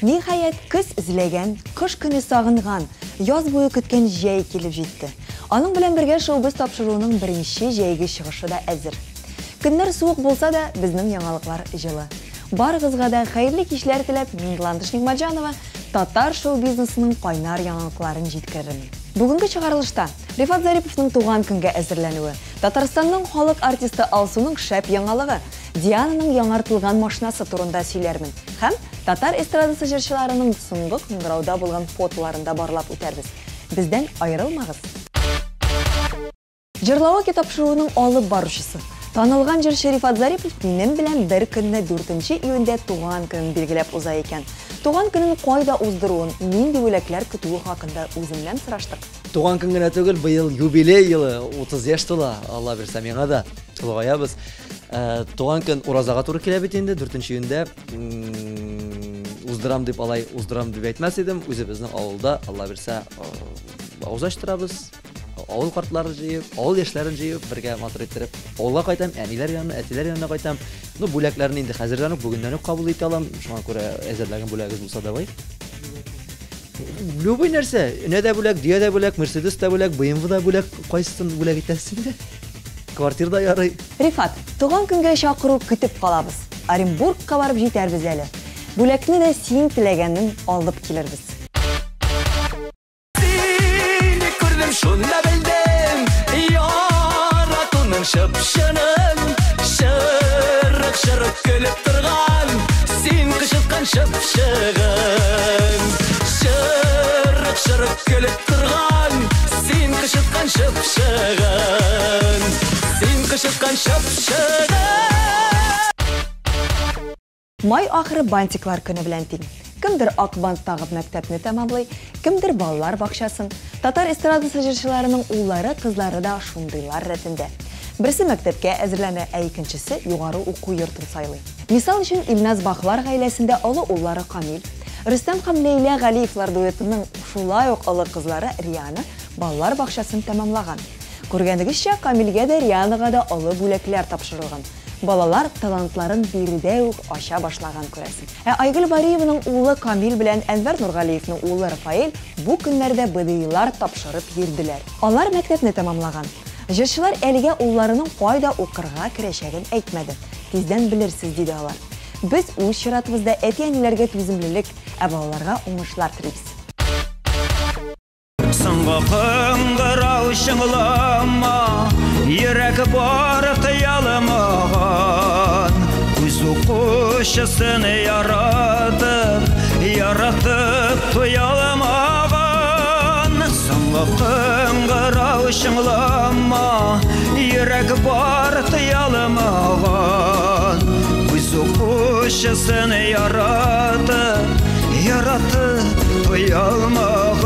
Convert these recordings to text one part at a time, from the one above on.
Ниһаять, көз эзләгән, кыш көне сагынган, яз буе көткән җәй килеп җитте. Аның белән бергә Шоу-Без тапшыруының беренче җәйге чыгышы да әзер. Көннәр суык булса да, безнең яңалыклар җылы. Барыгызга да хәерле кичләр теләп, мин Ландыш Нигъмәтҗанова, татар шоу-бизнесының кайнар яңалыкларын җиткерермен. Бүгенге чыгарылышта Рифат Зариповның туган көнгә әзерләнүе, Татарстанның халык артисты Алсуның шәп яңалыгы, Диананың яңартылган машинасы турында сөйләрмен һәм татар эстрадасы җырчыларының соңгы кыңгырауда булган фотоларын да барлап үтәрбез. Бездән аерылмагыз! Җырлавыки тапшыруының алып баручысы, танылган җырчы Рифат Зарипов минем белән бер көнне 4 июньдә туган көнен билгеләп уза икән. Туган көнен кайда уздыруын, нинди бүләкләр көтүе хакында үзеннән сораштык. Туган көн генә түгел, быел юбилей елы, 30 яшь тула, Алла бирсә миңа да, олыгаябыз. Туган көн уразага туры килә бит инде, 4 июньдә уздырам дип алай уздырам дип әйтмәс идем, үзебезнең авылда, Алла бирсә, авыз ачтырабыз. Авыл картларын җыеп, авыл яшьләрен җыеп, бергә матур иттереп авылга кайтам, әниләр янына, әтиләр янына кайтам. Ну, бүләкләрне инде хәзердән үк, бүгеннән үк кабул итә алам. Шуңа күрә әзерләгән бүләгегез булса, давай. Любой нәрсә, энә дә бүләк, дөя дә бүләк, Мерседес та бүләк, BMW да бүләк, кайсысын бүләк итәсез инде? Квартир да ярый. Рифат, туган көнгә чакыру көтеп калабыз. Оренбургка барып җитәрбез әле. Бүләкне дә син теләгәнен алып килербез. Сине күрдем, шунда белдем, яратуның чып-чынын. Чырык-чырык көлеп торган, син кычыткан чыпчыгын. Чырык-чырык көлеп торган, син кычыткан чыпчыгын. Син кычыткан чыпчыгын. Май ахыры бантиклар көне белән тиң. Кемдер ак бант тагып мәктәпне тәмамлый, кемдер балалар бакчасын. Татар эстрадасы җырчыларының уллары, кызлары да шундыйлар рәтендә. Берсе мәктәпкә әзерләнә, ә икенчесе югары уку йортын сайлый. Мисал өчен, Илназ Бахлар гаиләсендә олы уллары Камил, Рөстәм һәм Ләйлә Галиевлар дуэтының шулай ук олы кызлары Риана балалар бакчасын тәмамлаган. Күргәнегезчә, Камилгә дә, Рианага да олы бүләкләр тапшырылган. Балалар талантларын биредә үк ача башлаган, күрәсең. Ә Айгөл Бариеваның улы Камил белән Әнвәр Нургалиевның улы Рафаэль бу көннәрдә БДИлар тапшырып йөрделәр. Алар мәктәпне тәмамлаган. Җырчылар әлегә улларының кайда укырга керәчәген әйтмәде. Тиздән белерсез, диде алар. Без үз чиратыбызда әти-әниләргә түземлелек, ә балаларга уңышлар телибез. Соңгы кыңгырау чыңлама, йөрәк бар тыялмаган. Үз укучысын яратып, яратып туялмаган. Соңгы кыңгырау чыңлама, йөрәк бар тыялмаган. Үз укучысын яратып, яратып туялмаган.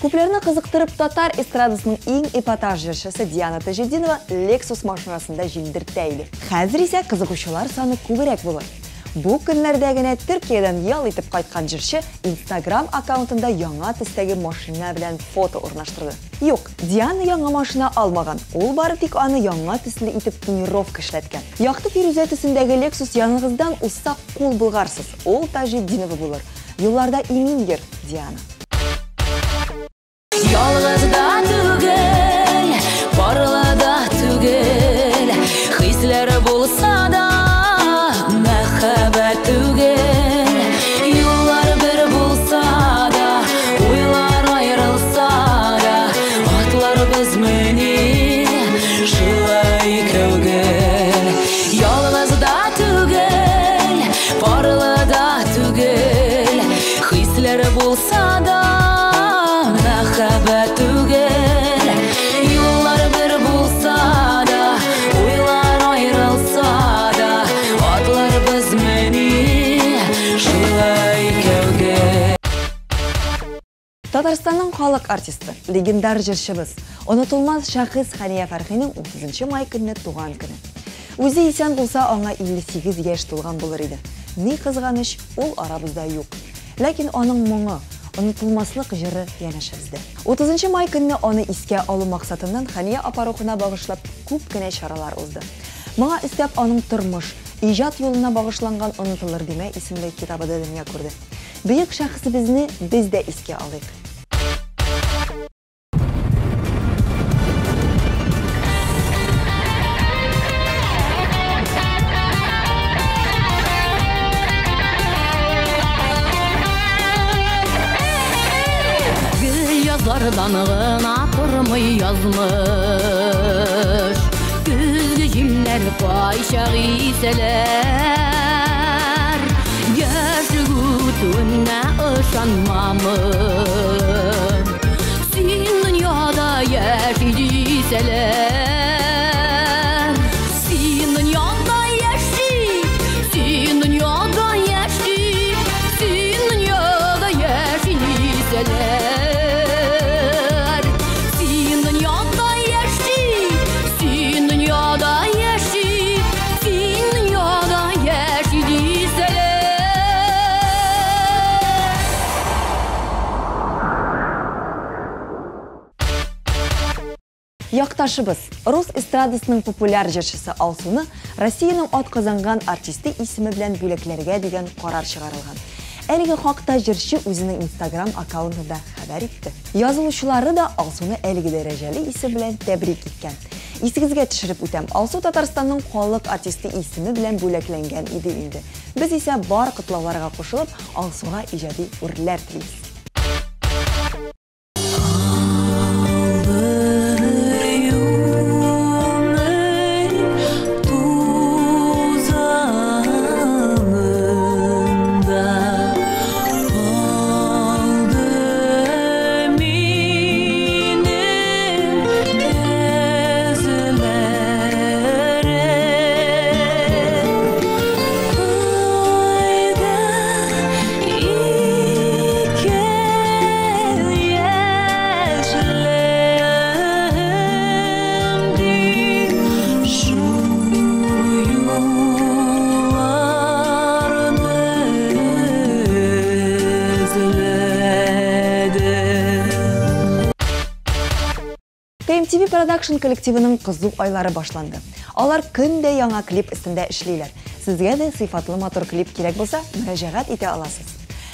Күпләрне кызыктырып, татар эстрадасының иң эпатаж җырчысы Диана Таҗетдинова Lexus машинасында җилдертә иде. Хәзер исә кызыгучылар саны күбрәк булыр. Бу көннәрдә генә Төркиядән ял итеп кайткан җырчы Instagram аккаунтында яңа төстәге машина белән фото урнаштырды. Юк, Диана яңа машина алмаган. Ул бары тик аны яңа төсле итеп тонировка эшләткән. Якты фирүзә төсендәге Lexus яныгыздан узса кул болгарсыз. Ул Таҗетдинова булыр. Юлларда имин йөр, Диана. Ялгыз да түгел, парлы да түгел, хисләре булса да мәхәббәт түгел. Юллар бер булса да, уйлар аерылса да, атларбыз мени шулай икәү гел. Ялгыз да түгел, парлы да түгел, хисләре булса да мәхәббәт түгел. Юллар бер булса да, уйлар аерылса да, атларбыз мени шулай икәү гел. Татарстанның халык артисты, легендар җырчыбыз, онытылмас шәхес Хәния Фәрхинең 30 май көнне туган көне. Үзе исән булса, аңа 58 яшь тулган булыр иде. Ни кызганыч, ул арабызда юк. Ләкин аның моңы, онытылмаслык җыры янәшәбездә. 30 май көнне аны искә алу максатыннан Хәния апа рухына багышлап күп кенә чаралар узды. Моңа өстәп аның тормыш, Иҗат юлына багышланган Онытылыр димә исемле китабы да дөнья күрде. Бөек шәхесебезне без дә искә алыйк. Гел язлардан гына тормый язмыш. Көзге җилләр кайчак исәләр. Яшьлек үтүенә ышанмамын. Син дөньяда яши дисәләр. Син дөньяда яши, син дөньяда яши, син дөньяда яши дисәләр. Син дөньяда яши, син дөньяда яши, син дөньяда яши дисәләр. Якташыбыз, рус эстрадасының популяр җырчысы Алсуны Россиянең атказанган артисты исеме белән бүләкләргә дигән карар чыгарылган. Әлеге хакта җырчы үзенең Instagram аккаунтында хәбәр итте. Язылучылары да Алсуны әлеге дәрәҗәле исем белән тәбрик иткән. Исегезгә төшереп үтәм, Алсу Татарстанның халык артисты исеме белән бүләкләнгән иде инде. Без исә бар котлауларга кушылып, Алсуга иҗади үрләр телибез. TMTV Production коллективының кызу айлары башланды. Алар көн дә яңа клип өстендә эшлиләр. Сезгә дә сыйфатлы матур клип кирәк булса, мөрәҗәгать итә аласыз.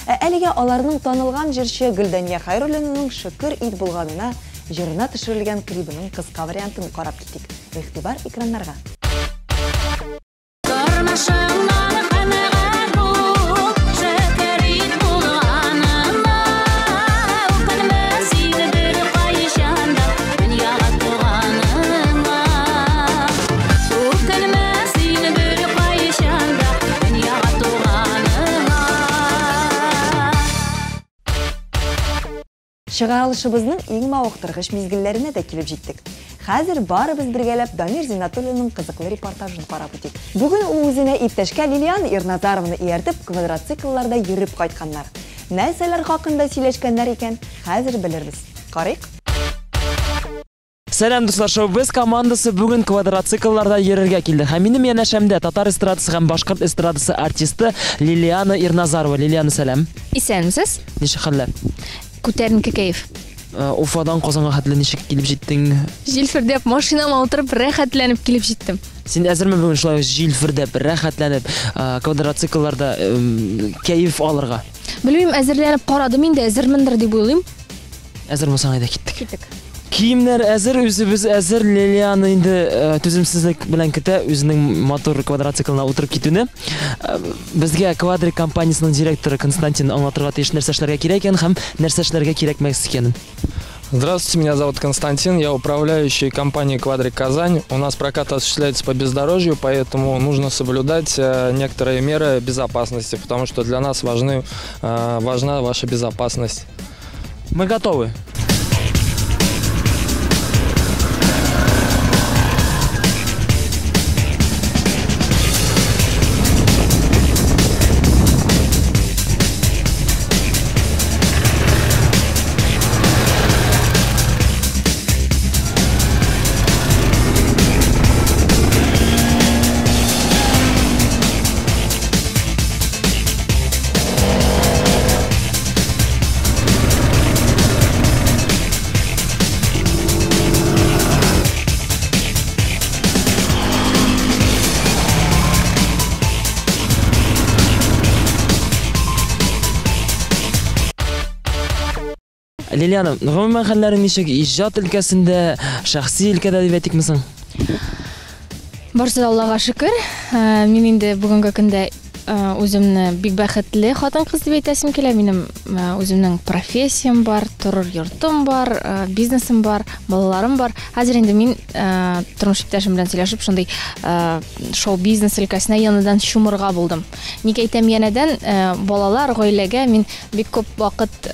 Ә әлегә аларның танылган җырчы Гөлдания Хәйруллинаның Шөкер ит булганына җырына төшерелгән клибының кыска вариантын карап китик. Игътибар экраннарга. Тормышыңнан канәгать бул, шөкер ит булганына. Үкенмә син беркайчан да дөньяга туганыңа. Үкенмә син беркайчан да дөньяга туганыңа. Чыгарылышыбызның иң мавыктыргыч мизгелләренә дә килеп җиттек. Хәзер барыбыз бергәләп Дамир Зиннатуллинның кызыклы репортажын карап үтик. Бүген ул үзенә иптәшкә Лилиана Ирназарованы ияртеп квадроциклларда йөреп кайтканнар. Нәрсәләр хакында сөйләшкәннәр икән, хәзер белербез. Карыйк. Сәлам, дуслар, Шоу-Без командасы бүген квадроциклларда йөрергә килде. Һәм минем янәшәмдә татар эстрадасы һәм башкорт эстрадасы артисты Лилиана Ирназарова. Лилиана, сәлам. Исәнмесез. Ничек хәлләр? Күтәренке кәеф. Уфадан Казанга хәтле ничек килеп җиттең? Җилфердәп, машинама утырып, рәхәтләнеп килеп җиттем. Син әзерме бүген шулай җилфердәп, рәхәтләнеп, квадроциклларда кәеф алырга? Белмим, әзерләнеп карадым инде, әзермендер дип уйлыйм. Әзер булсаң, әйдә киттек. Киттек. Киемнәр әзер, үзебез әзер. Лилиана инде түземсезлек белән көтә үзенең матур квадроциклына утырып китүне. Безгә Квадрик компаниясенең директоры Константин аңлатырга тиеш нәрсә эшләргә кирәк икән һәм нәрсә эшләргә кирәкмәс икәнен. Здравствуйте, меня зовут Константин, я управляющий компанией «Квадрик Казань». У нас прокат осуществляется по бездорожью, поэтому нужно соблюдать некоторые меры безопасности, потому что для нас важна ваша безопасность. Мы готовы. Лилиана, гомумән хәлләрең ничек? Иҗат өлкәсендә, шәхси өлкәдә дип әйтикме соң? Барысы да Аллага шөкер. Э, мин инде бүгенге көндә э, үземне бик бәхетле хатын-кыз дип әйтәсем килә. Минем э, үземнең профессиям бар, торыр йортым бар, бизнесым бар, балаларым бар. Хәзер инде мин тормыш иптәшем белән сөйләшеп, шундый шоу-бизнес өлкәсенә янадан чумырга булдым. Ник әйтәм янәдән, балалар, гаиләгә мин бик күп вакыт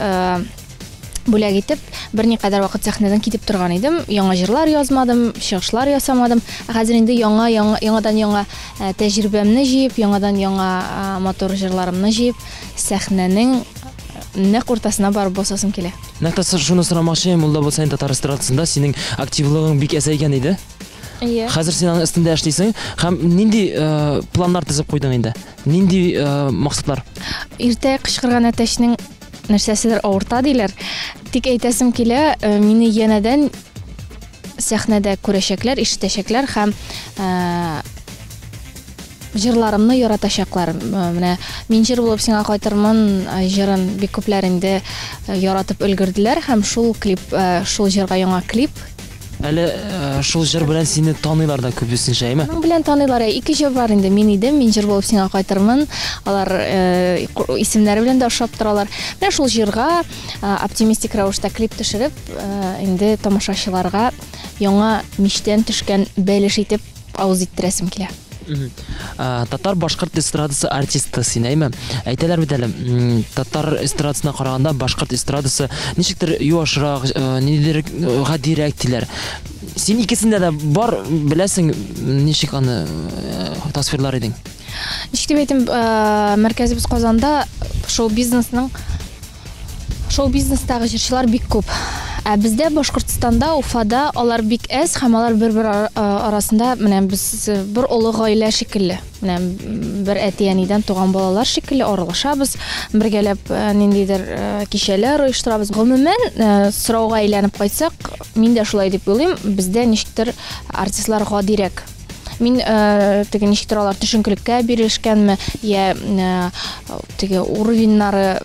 бүләк итеп, берникадәр вакыт сәхнәдән китеп торган идем. Яңа җырлар язмадым, чыгышлар ясамадым. Ә хәзер инде яңа, яңа, яңадан яңа э, тәҗрибәмне җыеп, яңадан яңа э, матур җырларымны җыеп, сәхнәнең э, нәкъ уртасына барып басасым килә. Нәкъ тә шуны сорамакчы идем, ул да булса инде татар эстрадасында синең активлыгың бик әзәйгән иде. Әйе. Хәзер син аның өстендә эшлисең һәм нинди э, планнар төзеп куйдың инде? Нинди э, максатлар? Иртә кычкырган әтәчнең нәрсәседер авырта диләр. Тик әйтәсем килә, э, мине янәдән сәхнәдә күрәчәкләр, ишетәчәкләр һәм э, җырларымны яратачаклар. Э, менә мин җыр булып сиңа кайтырмын җырын бик күпләр инде яратып өлгерделәр һәм шул клип, шул җырга яңа клип. Әле шул җыр белән сине таныйлар да күбесенчә, әйме? Аның белән таныйлар. Ике җыр бар инде. Мин идем, мин җыр булып сиңа кайтырмын. Алар исемнәре белән дә ошап торалар. Менә шул җырга оптимистик рәвештә клип төшереп, инде тамашачыларга яңа мичтән төшкән бәлеш итеп авыз иттерәсем килә. Татар башкорт эстрадасы артисты син, әйме? Әйтәләр бит әле, татар эстрадасына караганда башкорт эстрадасы ничектер юашрак, э, ниндидер э, гадирәк диләр. Син икесендә дә бар, беләсең, ничек аны э, тасвирлар идең? Ничек дип әйтим, мәркәзебез Казанда шоу-бизнесның Шоу-бизнестагы җырчылар бик күп. Ә бездә Башкортстанда, Уфада алар бик әз һәм алар бер-бер арасында менә без бер олы гаилә шикелле. Менә бер әти-әнидән туган балалар шикелле аралашабыз, бергәләп ниндидер кичәләр оештырабыз. Гомумән, сорауга әйләнеп кайтсак, мин дә шулай дип уйлыйм, бездә ничектер артистлар гадирәк. Мин э, теге ничектер алар төшенкелеккә бирешкәнме, я э, теге уровеньнары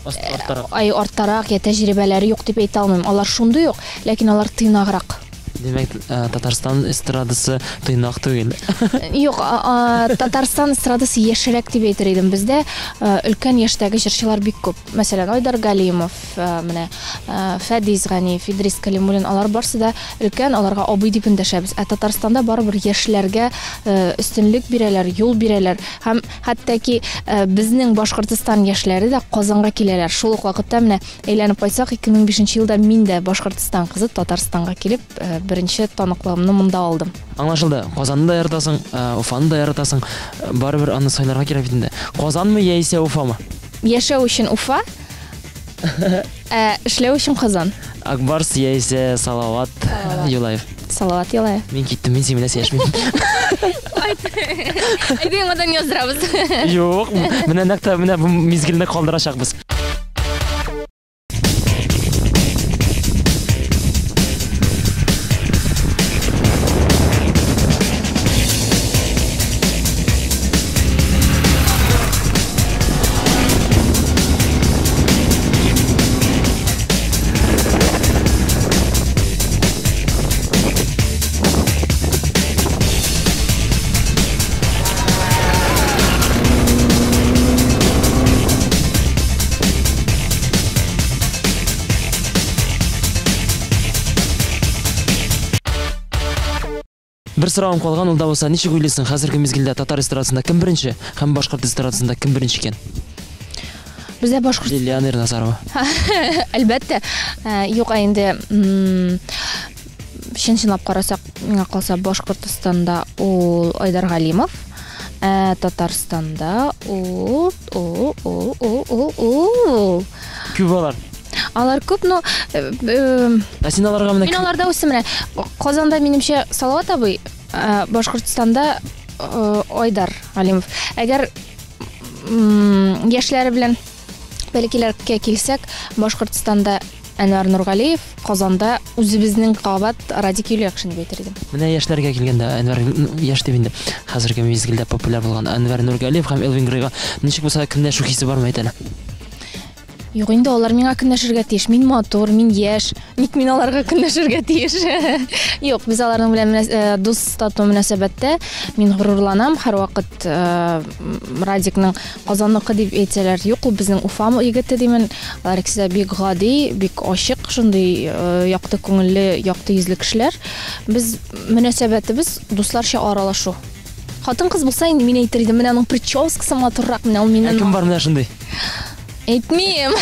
арттарак. Ай, арттарак, я тәҗрибәләре юк дип әйтә алмыйм. Алар шундый ук, ләкин алар тыйнаграк. Димәк, э, Татарстан эстрадасы тыйнак түгел. Юк, Татарстан эстрадасы яшьрәк дип әйтер идем. Бездә өлкән яшьтәге җырчылар бик күп. Мәсәлән, Айдар Галимов, менә Фәдис Ганиев, Идрис Калимуллин, алар барсы да Өлкән, аларга абый дип эндәшәбез. Ә Татарстанда барыбер яшьләргә өстенлек бирәләр, юл бирәләр. Һәм хәтта ки безнең Башкортстан яшьләре дә Казанга киләләр. Шул ук вакытта менә әйләнеп кайтсак, 2005 елда мин дә Башкортстан кызы Татарстанга килеп, беренче таныклыгымны монда алдым. Аңлашылды. Казанны да яратасың, Уфаны да яратасың. Барыбер аны сайларга кирәк бит инде. Казанмы яисә Уфамы? Яшәү өчен Уфа, Ә эшләү өчен Казан. Акбарс яисә Салават Юлаев. Салават Юлаев. Мин киттем, мин синең белән сөйләшмим. Әйдә яңадан яздырабыз. Юк, менә нәкъ тә менә бу мизгелне калдырачакбыз. Бер соравым калган, ул да булса, ничек уйлыйсың, хәзерге мизгелдә татар эстрадасында кем беренче һәм башкорт эстрадасында кем беренче икән? Бездә башкорт Лилиана Ирназарова. Әлбәттә, э, юк, ә инде чын-чынлап карасак, миңа калса, Башкортстанда ул Айдар Галимов, ә Татарстанда ул, ул, ул, ул, ул, ул. Күп алар. Алар күп, но э, э, Ә син аларга менә Мин аларда үстем менә. Казанда минемчә Салават абый, э, Башкортстанда Айдар Галимов. Әгәр яшьләре белән бәләкәйләргә килсәк, Башкортстанда Әнвәр Нургалиев, Казанда үзебезнең кабат Радик Юльякшин дип әйтер идем. Менә яшьләргә килгәндә, Әнвәр яшь дип инде хәзерге мизгелдә популяр булган Әнвәр Нургалиев һәм Элвин Грейга ничек булса кемдә шул хисе бармы әйт әле. Юк инде, алар миңа көнләшергә тиеш. Мин матур, мин яшь. Ник мин аларга көнләшергә тиеш? Юк, без аларның белән дус тату мөнәсәбәттә. Мин горурланам һәрвакыт Радикның Казанныкы дип әйтсәләр, юк, ул безнең Уфа егете димен. Алар икесе дә бик гади, бик ачык, шундый якты күңелле, якты йөзле кешеләр. Без мөнәсәбәтебез дусларча аралашу. Хатын-кыз булса инде мин әйтер идем, менә аның прическасы матуррак, менә ул миннән. Ә кем бар менә шундый? Әйтмим.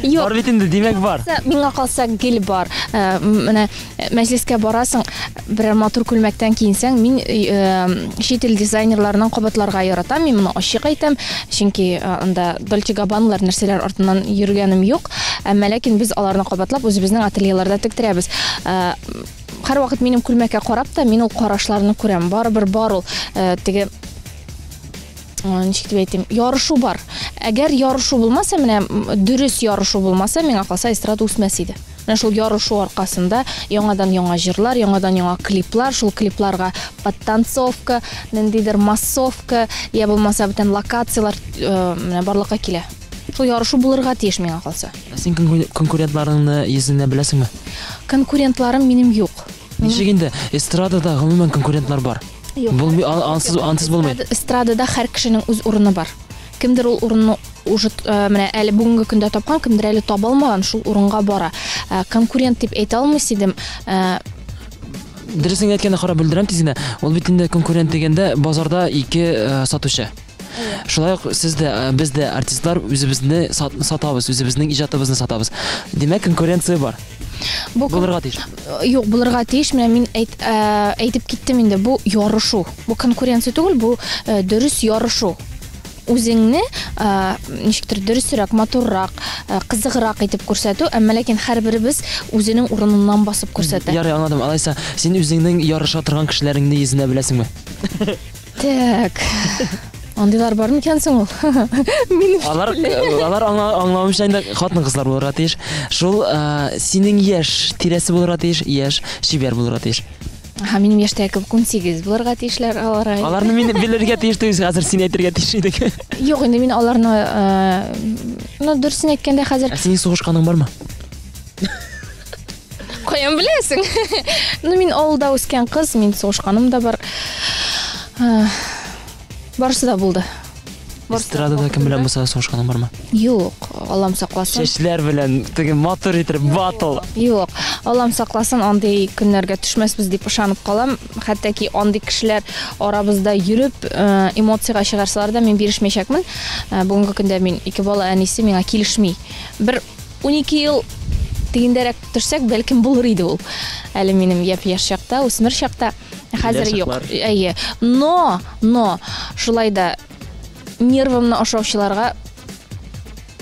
Юк. Бар бит инде, димәк бар. Миңа калса гел бар. Э, менә э, мәҗлескә барасың, берәр матур күлмәктән киенсәң, мин э, чит ил дизайнерларының кабатларга яратам, мин моны ачык әйтәм, чөнки анда Дольче Габбаналар нәрсәләр артыннан йөргәнем юк. Әмма ләкин без аларны кабатлап үзебезнең ательеларда тектерәбез. Һәрвакыт минем күлмәккә карап та, мин ул карашларны күрәм. Барыбер бар ул теге ничек дип әйтим, ярышу бар. Әгәр ярышу булмаса, менә дөрес ярышу булмаса, миңа калса, эстрада үсмәс иде. Менә шул ярышу аркасында яңадан яңа җырлар, яңадан яңа клиплар, шул клипларга подтанцовка, ниндидер массовка, я булмаса бүтән локацияләр менә барлыкка килә. Шул ярышу булырга тиеш миңа калса. Ә син конкурентларыңны йөзеннән беләсеңме? Конкурентларым минем юк. Ничек инде? Эстрадада гомумән конкурентлар бар. Юк. Булмый, ансыз, ансыз булмый. Эстрадада һәр кешенең үз урыны бар. Кемдер ул урынны уже э, менә әле бүгенге көндә тапкан, кемдер әле таба алмаган, шул урынга бара. Э, конкурент дип әйтә алмыйс идем. Э, Дөресен әйткәндә, карап бүлдерәм тиз генә. Ул бит инде конкурент дигәндә базарда ике сатучы. Шулай ук сез дә, без дә артистлар үзебезне сатабыз, үзебезнең иҗатыбызны сатабыз. Димәк, конкуренция бар. Бу булырга тиеш. Юк, булырга тиеш. Менә мин әйт, ә, әйтеп киттем инде, бу ярышу. Бу конкуренция түгел, бу ә, дөрес ярышу. Үзеңне ә, ничектер дөресрәк, матуррак, ә, кызыграк итеп күрсәтү, әмма ләкин һәрберебез үзенең урыныннан басып күрсәтә. Ярый, аңладым. Алайса, син үзеңнең ярыша торган кешеләреңне йөзенә беләсеңме? Так. Андыйлар бар микән соң ул? Минем Алар алар аңлавымча инде хатын-кызлар булырга тиеш. Шул синең яшь тирәсе булырга тиеш, яшь, чибәр булырга тиеш. Һа, минем яшьтәге кебек 18 булырга тиешләр алар. Аларны мин белергә тиеш түгел, хәзер син әйтергә тиеш идең. Юк, инде мин аларны, ну, дөресен әйткәндә хәзер. Ә синең сугышканың бармы? Каян беләсең? Ну, мин авылда үскән кыз, мин сугышканым да бар. Барысы да булды. Эстрадада кем белән булса сугышканың бармы? Юк, Аллам сакласын. Чәчләр белән теге матур итеп батл. Юк, Аллам сакласын, андый көннәргә төшмәсбез дип ышанып калам. Хәтта ки андый кешеләр арабызда йөреп, эмоциягә чыгарсалар да, мин бирешмәячәкмен. Бүгенге көндә мин ике бала әнисе, миңа килешми. Бер 12 ел тегендәрәк төшсәк, бәлкем булыр иде ул. Әле минем япь-яшь чакта, үсмер чакта. Хәзер юк. Әйе. Но, но, шулай да нервымны ашаучыларга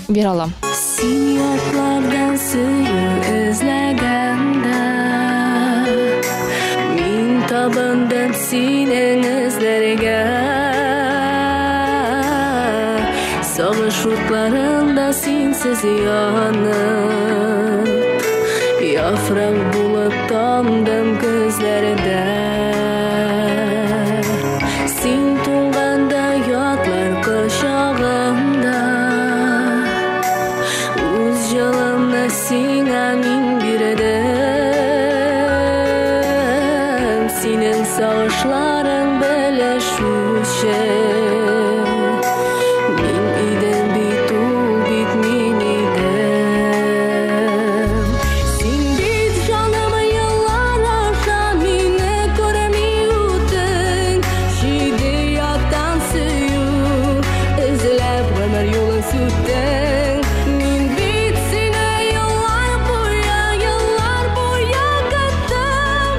бирә алам. Син ятлардан сөю эзләгәндә, Мин табындым синең эзләргә. Сагыш утларында синсез янып, Яфрак булып тамдым көзләрдә. Син туңганда ятлар кочагымда, Үз җылымны сиңа мин бирдем. Синең сагышларың белешүче. Мин идем бит ул бит мин идем. Син бит җаным еллар аша мине күрми үттең. Җиде яттан сөю эзләп гомер юлын сүттең. Мин бит сине еллар буе, еллар буе көттем.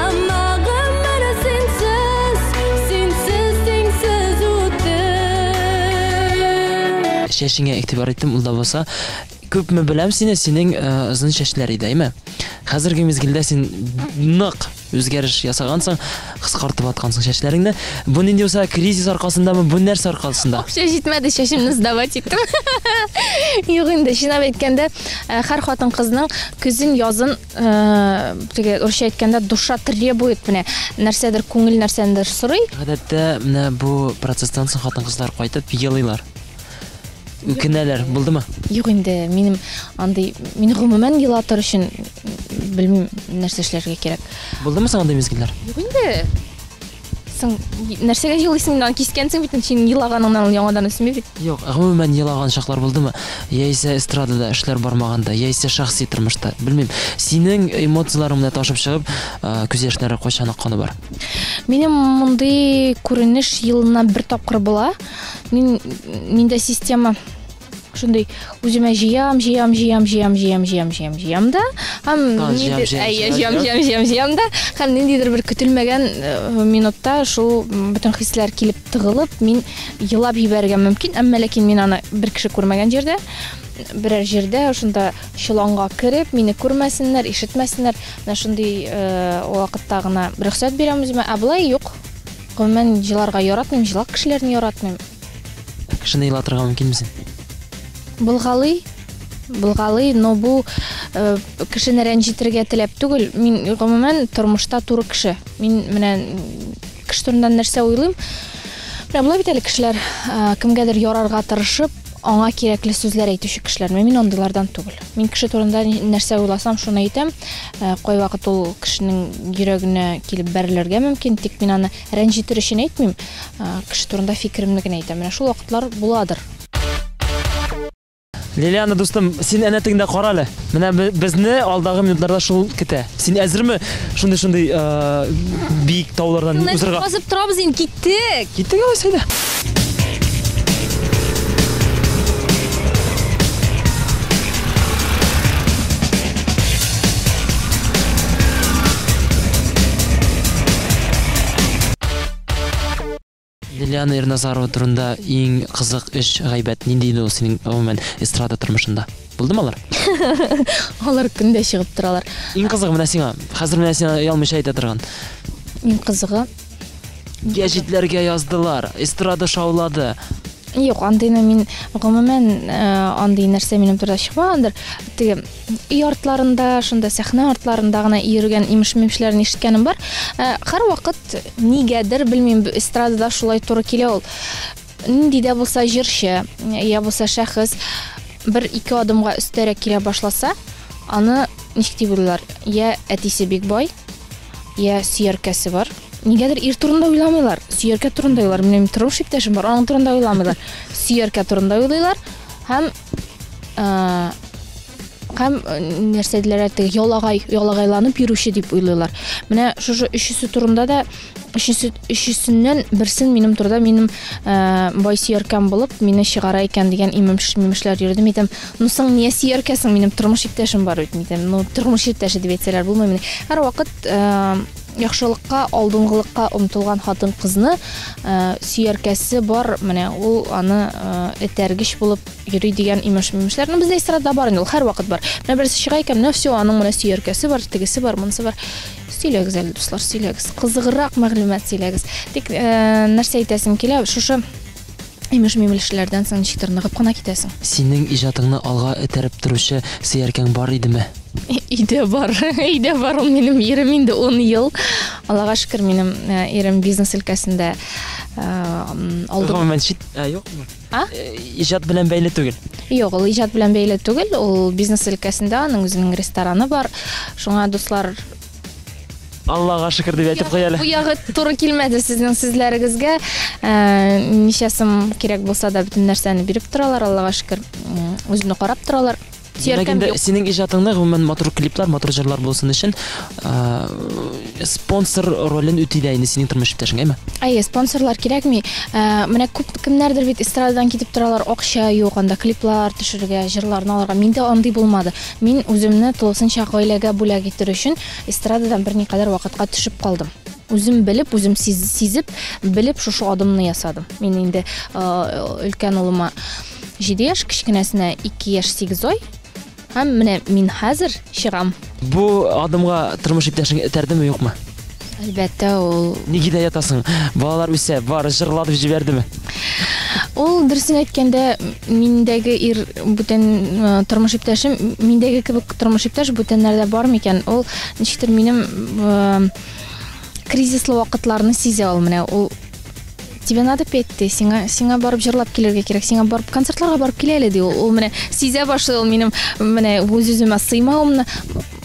Әмма гомер синсез, синсез, синсез үтте. Чәчеңә игътибар иттем, ул да булса, күпме беләм сине, синең озын чәчләр иде, әйме? Хәзерге мизгелдә син нык үзгәреш ясагансың, кыскартып аткансың чәчләреңне. Бу нинди булса кризис аркасындамы, бу нәрсә аркасында? Акча җитмәде, чәчемне сдавать иттем. Юк инде, чынлап әйткәндә, һәр хатын-кызның көзен, язын, теге урысча әйткәндә, душа требует, менә нәрсәдер, күңел нәрсәнедер сорый. Гадәттә, менә бу процесстан соң хатын-кызлар кайтып елыйлар. Үкенәләр, булдымы? Юк инде, минем андый, мин гомумән елатыр өчен белмим нәрсә эшләргә кирәк. Булдымы соң андый мизгелләр? Юк инде. Соң нәрсәгә елыйсың инде, аны кискәнсең бит, синең елаганыңнан ул яңадан үсми бит. Юк, гомумән елаган чаклар булдымы? Яисә эстрадада эшләр бармаганда, яисә шәхси тормышта, белмим. Синең эмоцияләрең менә ташып чыгып, күз яшьләре кайчан акканы бар? Минем мондый күренеш елына бер тапкыр була. Мин миндә система шундый үземә җыям, җыям, җыям, җыям, җыям, җыям, җыям, җыям да һәм ниндидер җыям, җыям, җыям, җыям да һәм ниндидер бер көтелмәгән э, минутта шул бөтен хисләр килеп тыгылып, мин елап җибәрергә мөмкин, әмма ләкин мин аны бер кеше күрмәгән җирдә, берәр җирдә шунда чоланга кереп, мине күрмәсеннәр, ишетмәсеннәр, менә шундый э, вакытта гына рөхсәт бирәм үземә, ә болай юк. Гомумән, җыларга яратмыйм, җылак кешеләрне яратмыйм. Кешене елатырга мөмкинме син? Булгалый, булгалый, но бу э, кешене рәнҗетергә теләп түгел. Мин гомумән тормышта туры кеше. Мин менә кеше турында нәрсә уйлыйм? Менә була бит әле кешеләр э, кемгәдер ярарга тырышып, аңа кирәкле сүзләр әйтүче кешеләр. Мин андыйлардан түгел. Мин кеше турында нәрсә уйласам, шуны әйтәм. Э, кайвакыт ул кешенең йөрәгенә килеп бәрелергә мөмкин, тик мин аны рәнҗетер өчен әйтмим. Э, кеше турында фикеремне генә әйтәм. Менә шул вакытлар буладыр. Лилиана дустым, син әнә тегендә кара әле. Менә безне алдагы минутларда шул көтә. Син әзерме шундый-шундый э, биек таулардан узырга? Басып торабыз инде, киттек. Киттек алайса әйдә. Лилиана Ирназарова турында иң кызык өч гайбәт нинди иде ул синең гомумән эстрада тормышында? Булдымы алар? Алар көндә чыгып торалар. Иң кызыгы менә сиңа. Хәзер менә сиңа оялмыйча әйтә торган. Иң кызыгы. Гәҗитләргә яздылар, эстрада шаулады. Юк, андыйны мин гомумән э, андый нәрсә минем турыда чыкмагандыр. Теге өй артларында, шунда сәхнә артларында гына йөргән имеш-мимешләрне ишеткәнем бар. Э, һәрвакыт нигәдер, белмим, эстрадада шулай туры килә ул. Нинди дә булса җырчы, я булса шәхес бер-ике адымга өстәрәк килә башласа, аны ничек дип уйлыйлар? Я әтисе бик бай, Я сөяркәсе бар. Нигәдер ир турында уйламыйлар. Сөяркә турында уйлар. Минем тормыш иптәшем бар, аның турында уйламыйлар. Сөяркә турында уйлыйлар һәм һәм нәрсә диләр теге ялагай, ялагайланып йөрүче дип уйлыйлар. Менә шушы өчесе турында да өчесе өчесеннән берсен минем турыда минем бай сөяркәм булып мине чыгара икән дигән имеш-мимешләр йөрде. Мин әйтәм, Ну соң нигә сөяркәсең, минем тормыш иптәшем бар бит, әйтәм. Ну тормыш иптәше дип әйтсәләр булмый мени. Һәрвакыт э, яхшылыкка, алдынгылыкка омтылган хатын-кызны э, сөяркәсе бар, менә ул аны э, этәргеч булып йөри дигән имеш-мимешләр. Ну бездә эстрадада бар инде ул, һәрвакыт бар. Менә берсе чыга икән, менә все, аның менә сөяркәсе бар, тегесе бар, монысы бар. Сөйләгез әле, дуслар, сөйләгез. Кызыграк мәгълүмат сөйләгез. Тик э, нәрсә әйтәсем килә, шушы Имеш-мимешләрдән соң ничектер ныгып кына китәсең. Синең иҗатыңны алга этәреп торучы сөяркәң бар идеме? Өйдә бар. Өйдә бар ул минем ирем инде 10 ел. Аллага шөкер, минем э, ирем бизнес өлкәсендә э, алды. Гомумән чит, ә, юкмы? А? Э, иҗат белән бәйле түгел. Юк, ул иҗат белән бәйле түгел, ул бизнес өлкәсендә, аның үзенең рестораны бар. Шуңа дуслар Аллага шөкер дип әйтеп куй әле. Бу ягы туры килмәде сезнең сүзләрегезгә. Э, ничә сум кирәк булса да бөтен нәрсәне биреп торалар, Аллага шөкер. Үземне карап торалар. Димәк инде синең иҗатыңны гомумән матур клиплар, матур җырлар булсын өчен э, спонсор ролен үти дә инде синең тормыш иптәшең, әйме? Әйе, спонсорлар кирәкми. Э, менә күп кемнәрдер бит эстрададан китеп торалар, акча юк анда клиплар төшерергә, җырларны алырга. Миндә андый булмады. Мин үземне тулысынча гаиләгә бүләк итер өчен эстрададан берникадәр вакытка төшеп калдым. Үзем белеп, үзем сизеп, белеп шушы адымны ясадым. Мин инде өлкән улыма 7 яшь, кечкенәсенә 2 яшь 8 ай. Һәм менә мин хәзер чыгам. Бу адымга тормыш иптәшең этәрдеме, юкмы? Әлбәттә, ул... Ник өйдә ятасың? Балалар үсә, бар, җырла дип җибәрдеме? Ул, дөресен әйткәндә, миндәге ир бүтән э, тормыш иптәшем, миндәге кебек тормыш иптәш бүтәннәрдә бар микән? Ул ничектер минем э, кризислы вакытларны сизә ул менә. Ул Тебе надо петь, ди, сиңа, сиңа барып җырлап килергә кирәк, сиңа барып концертларга барып кил әле, ди. Ул, ул менә сизә башлый, ул минем менә үз-үземә сыймавымны.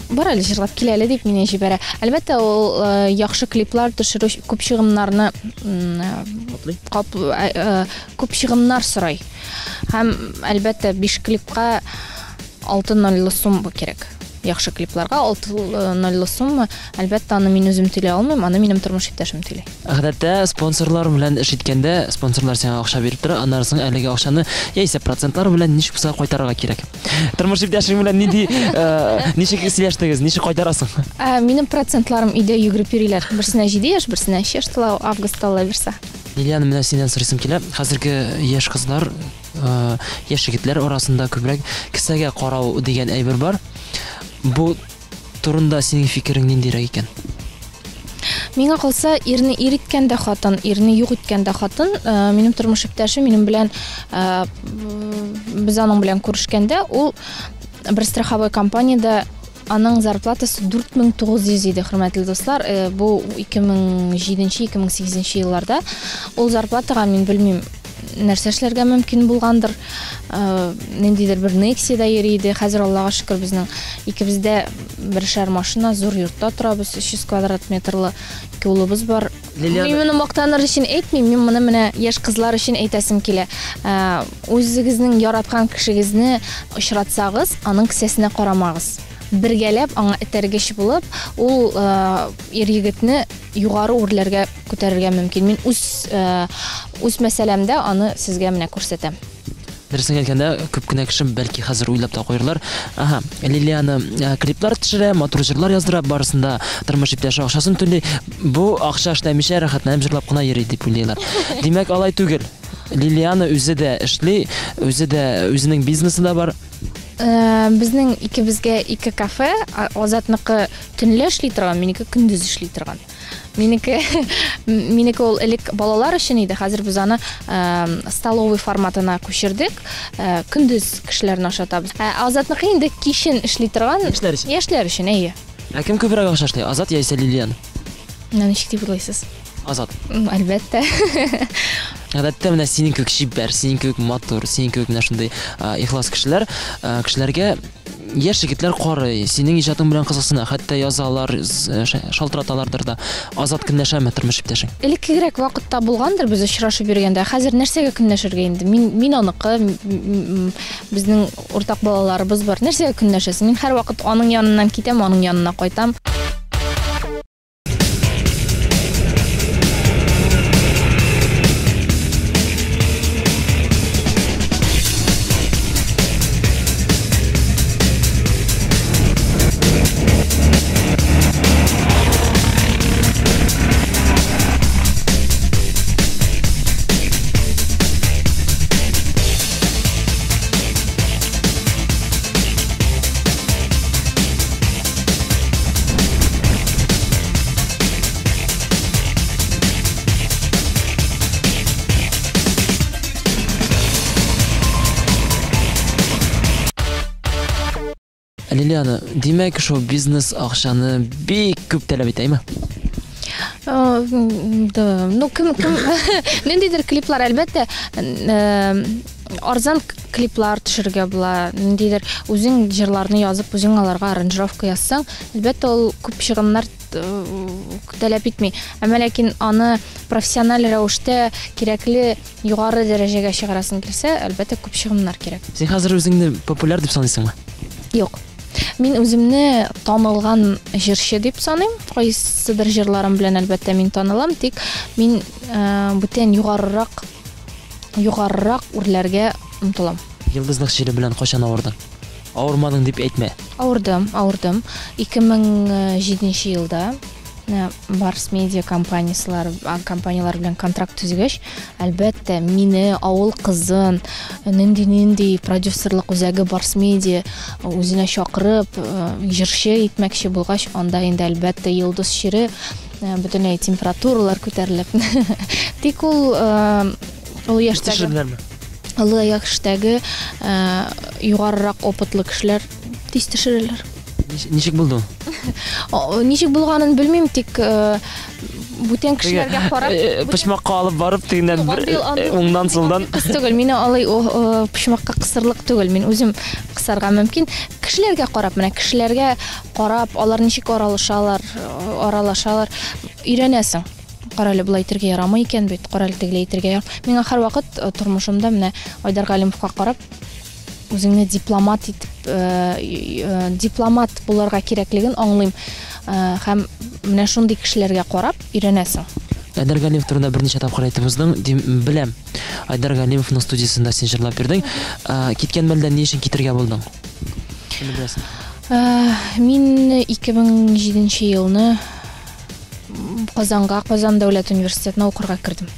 Бар әле җырлап кил әле дип мине җибәрә. Әлбәттә, ул э, яхшы клиплар төшерү күп чыгымнарны Каплый? кап, э, э, күп чыгымнар сорый. Һәм әлбәттә, биш клипка 6 нольлы сумма кирәк. Яхшы клипларга 6 нольлы сумма, әлбәттә, аны мин үзем түли алмыйм, аны минем тормыш иптәшем түли. Гадәттә, спонсорлар белән эш иткәндә, спонсорлар сиңа акча биреп тора, аннары соң әлеге акчаны яисә процентлар белән ничек булса кайтарырга кирәк. Тормыш иптәшең белән нинди, э, ничек сөйләштегез, ничек кайтарасың? Ә, минем процентларым өйдә йөгереп йөриләр. Берсенә 7 яшь, берсенә 3 яшь тула, августта Алла бирсә. Лилиана, менә синнән сорыйсым килә. Хәзерге яшь кызлар, э, яшь егетләр арасында күбрәк кесәгә карау дигән әйбер бар. Бу турында синең фикерең ниндирәк икән? Миңа калса, ирне ир иткән дә хатын, ирне юк иткән дә хатын. Э, минем тормыш иптәшем минем белән э, без аның белән күрешкәндә, ул бер страховой компаниядә аның зарплатасы 4900 иде, хөрмәтле дуслар. Э, бу 2007-2008 елларда. Ул зарплатага мин белмим, нәрсә эшләргә мөмкин булгандыр. Э, ниндидер бер Nexia-да йөри иде. Хәзер Аллага шөкер, безнең икебездә бершәр машина, зур йортта торабыз, 300 квадрат метрлы ике улыбыз бар. Лилиана... Мин моны мактаныр өчен әйтмим, мин моны менә яшь кызлар өчен әйтәсем килә. Э, үзегезнең яраткан кешегезне очратсагыз, аның кесәсенә карамагыз. Бергәләп аңа этәргеч булып, ул э, ир-егетне югары үрләргә күтәрергә мөмкин. Мин үз э, үз мәсьәләмдә аны сезгә менә күрсәтәм. Дөресен әйткәндә, күп кенә кеше бәлки хәзер уйлап та куерлар. Ага, Лилиана э, клиплар төшерә, матур җырлар яздыра, барысында тормыш иптәше акчасын түли. Бу акча эшләмичә рәхәтләнеп җырлап кына йөри дип уйлыйлар. Димәк, алай түгел. Лилиана үзе дә эшли, үзе дә үзенең бизнесы да бар. Э, безнең икебезгә ике кафе, Азатныкы төнлә эшли торган, минеке көндез эшли торган. Минеке минеке ул элек балалар өчен иде, хәзер без аны э, столовый форматына күчердек. Э, көндез кешеләрне ашатабыз. Ә Азатныкы инде кичен эшли торган. Яшьләр өчен. Яшьләр өчен, әйе. Ә кем күбрәк акча эшли, Азат яисә Лилиана? Менә ничек дип уйлыйсыз? Азат. Әлбәттә. Гадәттә менә синең кебек чибәр, синең кебек матур, синең кебек менә шундый ихлас кешеләр, кешеләргә яшь егетләр карый, синең иҗатың белән кызыксына, хәтта язалар, э, шалтыраталардыр да. Азат көнләшәме тормыш иптәшең? Элеккегрәк вакытта булгандыр без очрашып йөргәндә. Хәзер нәрсәгә көнләшергә инде? Мин мин аныкы, безнең уртак балаларыбыз бар. Нәрсәгә көнләшәсең? Мин һәрвакыт аның яныннан китәм, аның янына кайтам. Лилиана, димәк, шоу-бизнес акчаны бик күп таләп итә, әйме? Да, ну кем кем ниндидер клиплар әлбәттә арзан клиплар төшерергә була, ниндидер үзең җырларны язып, үзең аларга аранжировка язсаң, әлбәттә, ул күп чыгымнар таләп итми. Әмма ләкин аны профессиональ рәвештә кирәкле югары дәрәҗәгә чыгарасың килсә, әлбәттә, күп чыгымнар кирәк. Син хәзер үзеңне популяр дип саныйсыңмы? Юк. Мин үземне танылган җырчы дип саныйм. Кайсыдыр җырларым белән, әлбәттә, мин танылам, тик мин бүтән югарырак югарырак үрләргә омтылам. Йолдызлык чире белән кайчан авырдың? Авырмадың дип әйтмә. Авырдым, авырдым. 2007 елда Барс Медиа компанияселәр, компанияләр белән контракт төзегәч, әлбәттә, мине, авыл кызын, нинди-нинди продюсерлык үзәге Барс Медиа үзенә чакырып, җырчы итмәкче булгач, анда инде әлбәттә йолдыз чире бөтенләй температуралар күтәрелеп. Тик ул олы яшьтәге олы яшьтәге югарырак опытлы кешеләр тиз төшерәләр. Ничек булды ул? Ничек булганын белмим, тик Бүтән кешеләргә карап, Почмакка алып барып, тегеннән бер уңнан сулдан. Кыз түгел, мине алай почмакка кысырлык түгел. Мин үзем кысарга мөмкин. Кешеләргә карап, менә кешеләргә карап, алар ничек аралашалар, аралашалар, өйрәнәсең. Кара әле, болай итәргә ярамый икән бит, кара әле, тегеләй итәргә ярамый. Миңа һәрвакыт тормышымда менә Айдар Галимовка карап, үзеңне дипломат итеп, дипломат булырга кирәклеген аңлыйм. Һәм менә шундый кешеләргә карап өйрәнәсең. Айдар Галимов турында берничә тапкыр әйтеп уздың, дим, беләм. Айдар Галимовның студиясендә син җырлап йөрдең. Киткән мәлдә ни өчен китергә булдың? Шуны беләсең. Мин 2007 елны Казанга, Казан дәүләт университетына укырга кердем.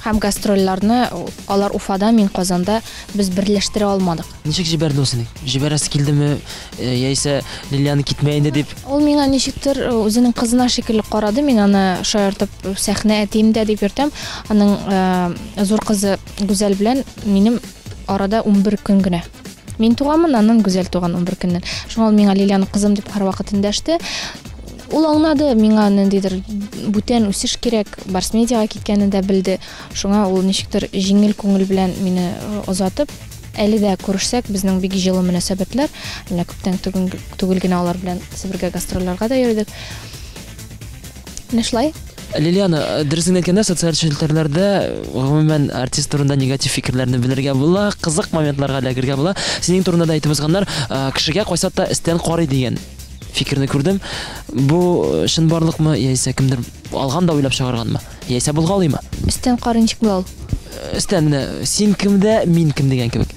Һәм гастрольләрне алар Уфада, мин Казанда, без берләштерә алмадык. Ничек җибәрде ул сине? Җибәрәсе килдеме, яисә Лилияны китмә инде дип? Ул миңа ничектер үзенең кызына шикелле карады. Мин аны шаяртып сәхнә әтием дә дип йөртәм. Аның зур кызы Гүзәл белән минем арада 11 көн генә. Мин туганмын, аннан Гүзәл туган 11 көннән. Шуңа ул миңа Лилияны кызым дип һәрвакыт эндәште. Ул аңлады, миңа ниндидер бүтән үсеш кирәк, Барс Медиага киткәнен дә белде. Шуңа ул ничектер җиңел күңел белән мине озатып, әле дә күрешсәк, безнең бик җылы мөнәсәбәтләр. Менә күптән түгел генә алар белән Себергә гастрольләргә дә йөрдек. Менә шулай. Лилиана, дөресен әйткәндә, социаль челтәрләрдә гомумән артист турында негатив фикерләрне белергә була, кызык моментларга эләгергә була. Синең турында да әйтеп узганнар, кешегә кайсакта өстән карый дигән фикерне күрдем. Бу чынбарлыкмы, яисә кемдер алган да уйлап чыгарганмы? Яисә булгалыймы? Өстән карый ничек була ул? Өстән менә син кем дә, мин кем дигән кебек.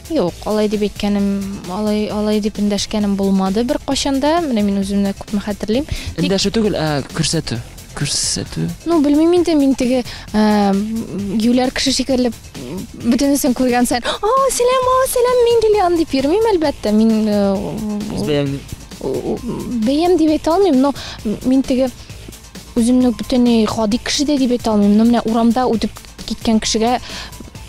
Юк, алай дип әйткәнем, алай дип эндәшкәнем булмады бер кайчан да. Менә мин үземне күпме хәтерлим. Эндәшү түгел, ә күрсәтү. Күрсәтү. Ну, белмим инде, мин теге юләр кеше шикелле бөтенесен күргән саен, "А, сәлам, а, сәлам, мин Лилиан" дип йөрмим, әлбәттә. Мин бәям бәям дип әйтә алмыйм, но мин теге үземне бөтенләй гади кеше дә дип әйтә алмыйм. Но менә урамда үтеп киткән кешегә,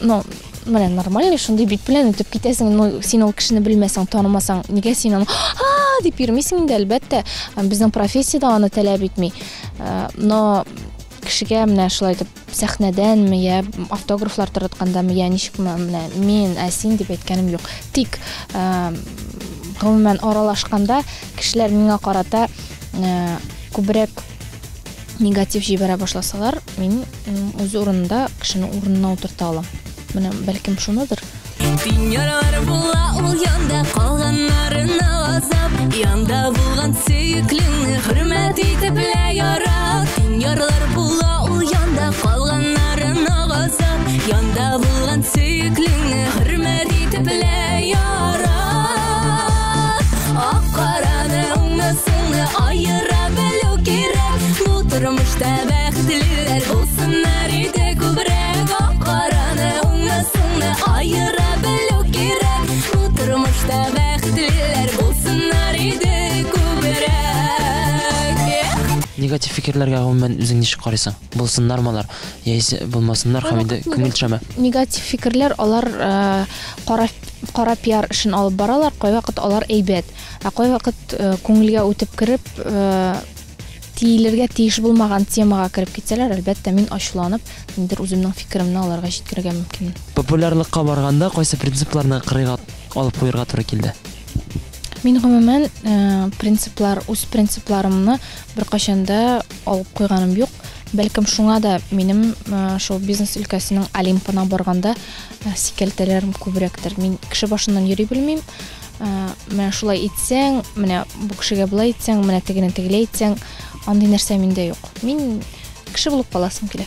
ну, менә нормальный шундый бит белән үтеп китәсең, но син ул кешене белмәсәң, танымасаң, нигә син аны "А!" дип йөрмисең инде, әлбәттә. Безнең профессия дә аны таләп итми. Но кешегә менә шулай итеп сәхнәдәнме, я автографлар тараткандамы, я ничекме, менә мин, ә син дип әйткәнем юк. Тик гомумән аралашканда кешеләр миңа карата күбрәк негатив җибәрә башласалар, мин үз урынында кешене урынына утырта алам. Менә бәлкем шуныдыр. Тиң яралар була ул янда, калганнарына азап. Янда булган сөеклеңне хөрмәт итеп лә ярат. Тиң яралар була ул янда, калганнарына газап. Янда булган сөеклеңне хөрмәт итеп лә ярат. Ак караны, уңны, сулны аера белү кирәк. Бу тормышта бәхетлеләр булсыннар иде күбрәк. Ак караны, уңны, сулны аера белү кирәк. Бу тормышта бәхетлеләр булсыннар иде күбрәк. Негатив фикерләргә гомумән үзең ничек карыйсың? Булсыннармы алар, яисә булмасыннар һәм инде күңел төшәме? Негатив фикерләр алар кара пиар эшен алып баралар, кайвакыт алар әйбәт. Ә кайвакыт күңелгә үтеп кереп, тиелергә тиеш булмаган темага кереп китсәләр, әлбәттә, мин ачуланып, ниндидер үземнең фикеремне аларга җиткерергә мөмкин. Популярлыкка барганда кайсы принципларны кырыйга алып куярга туры килде? Мин гомумән принциплар, үз принципларымны беркайчан да алып куйганым юк. Бәлкем шуңа да минем шоу-бизнес өлкәсенең Олимпына барганда сикәлтәләрем күбрәктер. Мин кеше башыннан йөри белмим. Менә шулай итсәң, менә бу кешегә болай итсәң, менә тегене тегеләй итсәң, андый нәрсә миндә юк. Мин кеше булып каласым килә.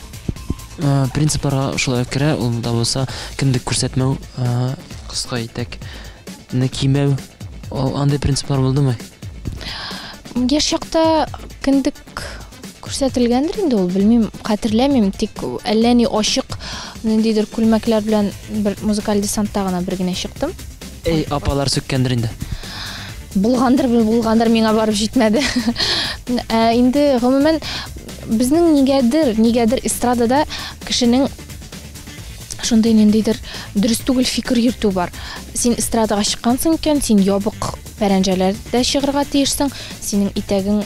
Принципларга шулай ук керә, ул да булса кендек күрсәтмәү, кыска итәкне кимәү, андый принциплар булдымы? Яшь чакта кендек күрсәтелгәндер инде ул, белмим, хәтерләмим, тик әллә ни ачык ниндидер күлмәкләр белән бер музыкаль десантта гына бер генә чыктым. Эй, апалар сүккәндер инде. Булгандыр, булгандыр, миңа барып җитмәде. Инде гомумән безнең нигәдер эстрадада кешенең шундый ниндидер дөрес түгел фикер йөртү бар. Син эстрадага чыккансың икән, син ябык пәрәнҗәләрдә чыгарга тиешсең, синең итәгең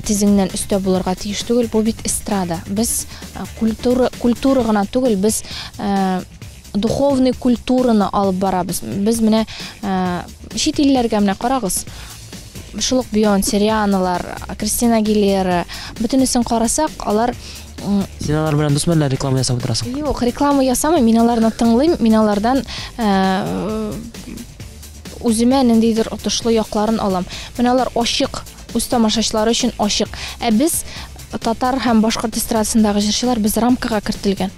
тезеңнән өстә булырга тиеш түгел. Бу бит эстрада. Без культура, культура гына түгел, без духовный культураны алып барабыз. Без менә чит илләргә менә карагыз. Шул ук Бейонсе, Рианналар, Кристина Агилера, бөтенесен карасак, алар Син алар белән дус мәллә реклама ясап утырасың? Юк, реклама ясамыйм, мин аларны тыңлыйм, мин алардан үземә ниндидер отышлы якларын алам. Менә алар ачык, үз тамашачылары өчен ачык. Ә без татар һәм башкорт эстрадасындагы җырчылар без рамкага кертелгән.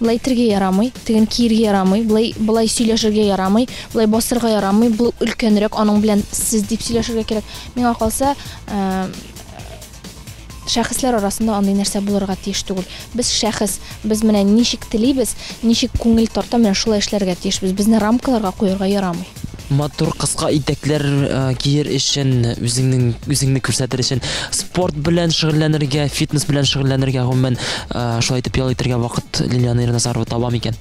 Болай итергә ярамый, теген киергә ярамый, болай болай сөйләшергә ярамый, болай басырга ярамый, бу өлкәнрәк, аның белән сез дип сөйләшергә кирәк. Миңа калса, шәхесләр арасында андый нәрсә булырга тиеш түгел. Без шәхес, без менә ничек телибез, ничек күңел тарта, менә шулай эшләргә тиешбез. Безне рамкаларга куярга ярамый. Матур кыска итәкләр киер өчен, үзеңнең үзеңне күрсәтер өчен спорт белән шөгыльләнергә, фитнес белән шөгыльләнергә, гомумән, шулай итеп ял итәргә вакыт Лилиана Ирназарова таба микән?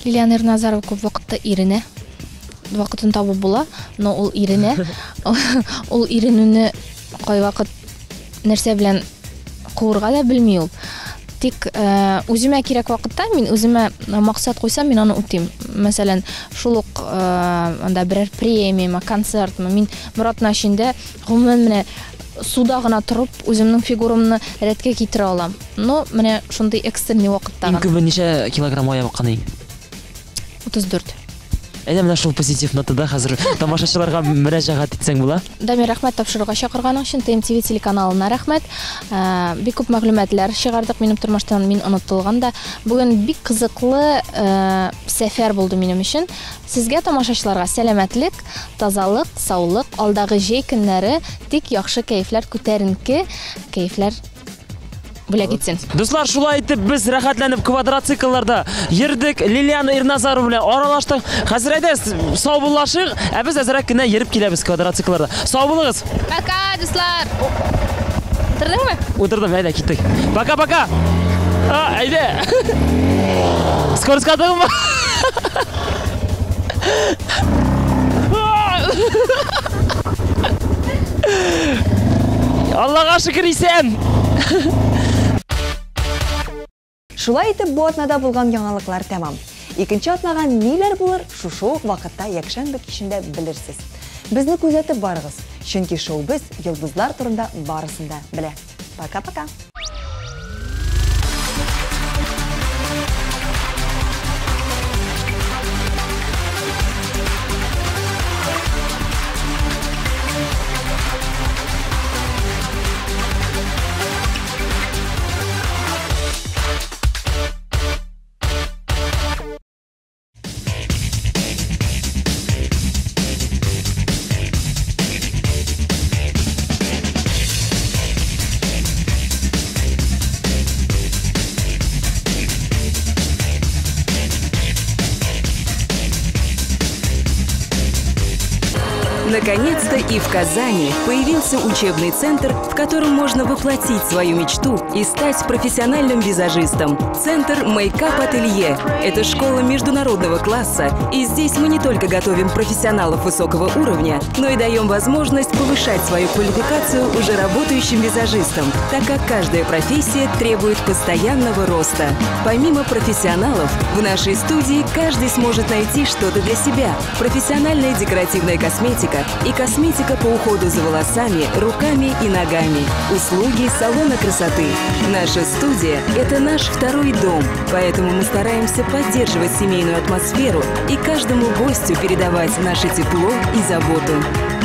Лилиана Ирназарова күп вакытта иренә. Вакытын табып була, но ул иренә. Ул иренүне кайвакыт нәрсә белән куырга да белми ул. Тик үземә кирәк вакытта мин үземә максат куйсам, мин аны үтим. Мәсәлән, шул ук анда берәр премияме, концертмы, мин бер атна эчендә гомумән менә суда гына торып, үземнең фигурамны рәткә китерә алам. Но менә шундый экстренный вакытта гына. Иң күбе ничә килограммга ябыккан идең? 34. Әйдә менә шул позитив нотада хәзер тамашачыларга мөрәҗәгать итсәң була. Дамир, рәхмәт тапшыруга чакырганың өчен, ТМТВ телеканалына рәхмәт. Э, бик күп мәгълүматлар чыгардык минем тормыштан, мин онытылган да. Бүген бик кызыклы э, сәфәр булды минем өчен. Сезгә тамашачыларга сәламәтлек, тазалык, саулык, алдагы җәй көннәре тик яхшы кәефләр, күтәренке кәефләр бүләк итсен. Дуслар, шулай итеп без рәхәтләнеп квадроциклларда йөрдек, Лилиана Ирназарова белән аралаштык. Хәзер әйдә саубуллашыйк, ә без әзрәк кенә йөреп киләбез квадроциклларда. Сау булыгыз. Пока, дуслар. Утырдыңмы? Утырдым, әйдә киттек. Пока, пока. А, әйдә. Скоростька тыгынма. Аллага шөкер исән. Шулай итеп, бу атнада булган яңалыклар тәмам. Икенче атнага ниләр булыр, шушы ук вакытта якшәмбе кичендә белерсез. Безне күзәтеп барыгыз, чөнки шоу-без йолдызлар турында барысын да белә. Пока-пока! Наконец-то и в Казани появился учебный центр, в котором можно воплотить свою мечту и стать профессиональным визажистом. Центр Мейкап Ателье – это школа международного класса, и здесь мы не только готовим профессионалов высокого уровня, но и даем возможность повышать свою квалификацию уже работающим визажистам, так как каждая профессия требует постоянного роста. Помимо профессионалов, в нашей студии каждый сможет найти что-то для себя. Профессиональная декоративная косметика и косметика по уходу за волосами, руками и ногами. Услуги салона красоты. Наша студия – это наш второй дом, поэтому мы стараемся поддерживать семейную атмосферу и каждому гостю передавать наше тепло и заботу.